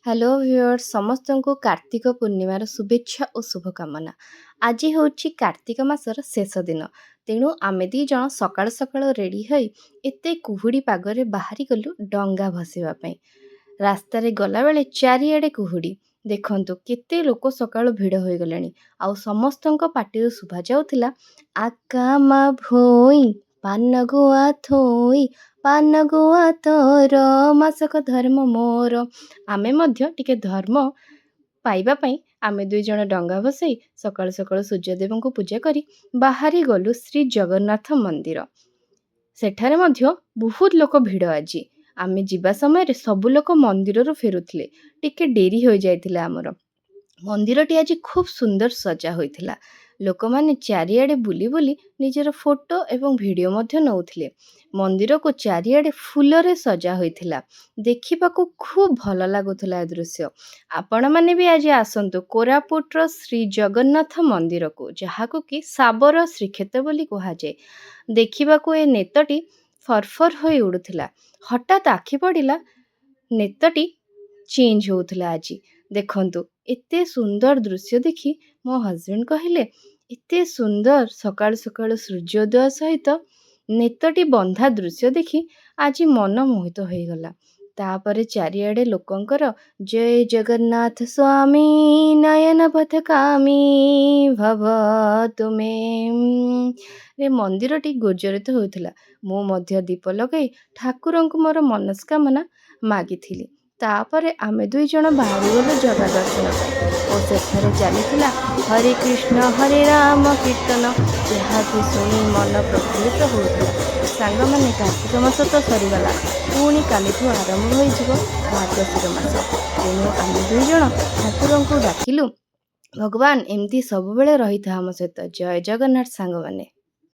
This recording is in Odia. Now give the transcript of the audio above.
ହ୍ୟାଲୋ ଭିଉଅର୍ସ, ସମସ୍ତଙ୍କୁ କାର୍ତ୍ତିକ ପୂର୍ଣ୍ଣିମାର ଶୁଭେଚ୍ଛା ଓ ଶୁଭକାମନା। ଆଜି ହେଉଛି କାର୍ତ୍ତିକ ମାସର ଶେଷ ଦିନ। ତେଣୁ ଆମେ ଦୁଇ ଜଣ ସକାଳୁ ସକାଳୁ ରେଡ଼ି ହୋଇ ଏତେ କୁହୁଡ଼ି ପାଗରେ ବାହାରି ଗଲୁ ଡଙ୍ଗା ଭସିବା ପାଇଁ। ରାସ୍ତାରେ ଗଲାବେଳେ ଚାରିଆଡ଼େ କୁହୁଡ଼ି। ଦେଖନ୍ତୁ, କେତେ ଲୋକ ସକାଳୁ ଭିଡ଼ ହୋଇଗଲେଣି ଆଉ ସମସ୍ତଙ୍କ ପାଟିରୁ ଶୁଭା ଯାଉଥିଲା, "ଆକା ମା ଭୋଇ, ପାନ ଗୁଆ ଥୋଇ, ପାନ ଗୁଆ ତୋର, ମାସକ ଧର୍ମ ମୋର।" ଆମେ ମଧ୍ୟ ଟିକେ ଧର୍ମ ପାଇବା ପାଇଁ ଆମେ ଦୁଇ ଜଣ ଡଙ୍ଗା ଭସେଇ ସକାଳୁ ସକାଳୁ ସୂର୍ଯ୍ୟଦେବଙ୍କୁ ପୂଜା କରି ବାହାରି ଗଲୁ ଶ୍ରୀ ଜଗନ୍ନାଥ ମନ୍ଦିର। ସେଠାରେ ମଧ୍ୟ ବହୁତ ଲୋକ ଭିଡ଼ ଆଜି। ଆମେ ଯିବା ସମୟରେ ସବୁ ଲୋକ ମନ୍ଦିରରୁ ଫେରୁଥିଲେ। ଟିକେ ଡେରି ହୋଇଯାଇଥିଲା ଆମର। ମନ୍ଦିରଟି ଆଜି ଖୁବ୍ ସୁନ୍ଦର ସଜା ହୋଇଥିଲା। ଲୋକମାନେ ଚାରିଆଡ଼େ ବୁଲି ବୁଲି ନିଜର ଫଟୋ ଏବଂ ଭିଡ଼ିଓ ମଧ୍ୟ ନେଉଥିଲେ। ମନ୍ଦିରକୁ ଚାରିଆଡ଼େ ଫୁଲରେ ସଜା ହୋଇଥିଲା। ଦେଖିବାକୁ ଖୁବ୍ ଭଲ ଲାଗୁଥିଲା ଏ ଦୃଶ୍ୟ। ଆପଣମାନେ ବି ଆଜି ଆସନ୍ତୁ କୋରାପୁଟର ଶ୍ରୀ ଜଗନ୍ନାଥ ମନ୍ଦିରକୁ, ଯାହାକୁ କି ଶାବର ଶ୍ରୀକ୍ଷେତ୍ର ବୋଲି କୁହାଯାଏ। ଦେଖିବାକୁ ଏ ନେତଟି ଫରଫର ହୋଇ ଉଡ଼ୁଥିଲା। ହଠାତ୍ ଆଖି ପଡ଼ିଲା, ନେତଟି ଚେଞ୍ଜ ହେଉଥିଲା ଆଜି। ଦେଖନ୍ତୁ, ଏତେ ସୁନ୍ଦର ଦୃଶ୍ୟ ଦେଖି ମୋ ହଜବେଣ୍ଡ କହିଲେ, ଏତେ ସୁନ୍ଦର ସକାଳୁ ସକାଳୁ ସୂର୍ଯ୍ୟୋଦୟ ସହିତ ନେତଟି ବନ୍ଧା ଦୃଶ୍ୟ ଦେଖି ଆଜି ମନ ମୋହିତ ହୋଇଗଲା। ତାପରେ ଚାରିଆଡ଼େ ଲୋକଙ୍କର "ଜୟ ଜଗନ୍ନାଥ ସ୍ୱାମୀ ନୟନ ପଥଗାମୀ ଭବ ତୁମେ" ରେ ମନ୍ଦିରଟି ଗୁଞ୍ଜରିତ ହେଉଥିଲା। ମୁଁ ମଧ୍ୟ ଦୀପ ଲଗାଇ ଠାକୁରଙ୍କୁ ମୋର ମନସ୍କାମନା ମାଗିଥିଲି। ତାପରେ ଆମେ ଦୁଇ ଜଣ ବାହାରିଗଲୁ ଜଗା ଦର୍ଶନ ପାଇଁ ଓ ସେଠାରେ ଚାଲିଥିଲା ହରେ କୃଷ୍ଣ ହରେ ରାମ କୀର୍ତ୍ତନ, ଯାହାକୁ ଶୁଣି ମନ ପ୍ରଫୁଲ୍ଲିତ ହେଉଥିଲା। ସାଙ୍ଗମାନେ, କାର୍ତ୍ତିକ ମାସ ତ ସରିଗଲା, ପୁଣି କାଲିଠୁ ଆରମ୍ଭ ହୋଇଯିବ ମାର୍ଗଶିର ମାସ। ତେଣୁ ଆମେ ଦୁଇ ଜଣ ଠାକୁରଙ୍କୁ ଡାକିଲୁ, ଭଗବାନ, ଏମିତି ସବୁବେଳେ ରହିଥା ଆମ ସହିତ। ଜୟ ଜଗନ୍ନାଥ ସାଙ୍ଗମାନେ।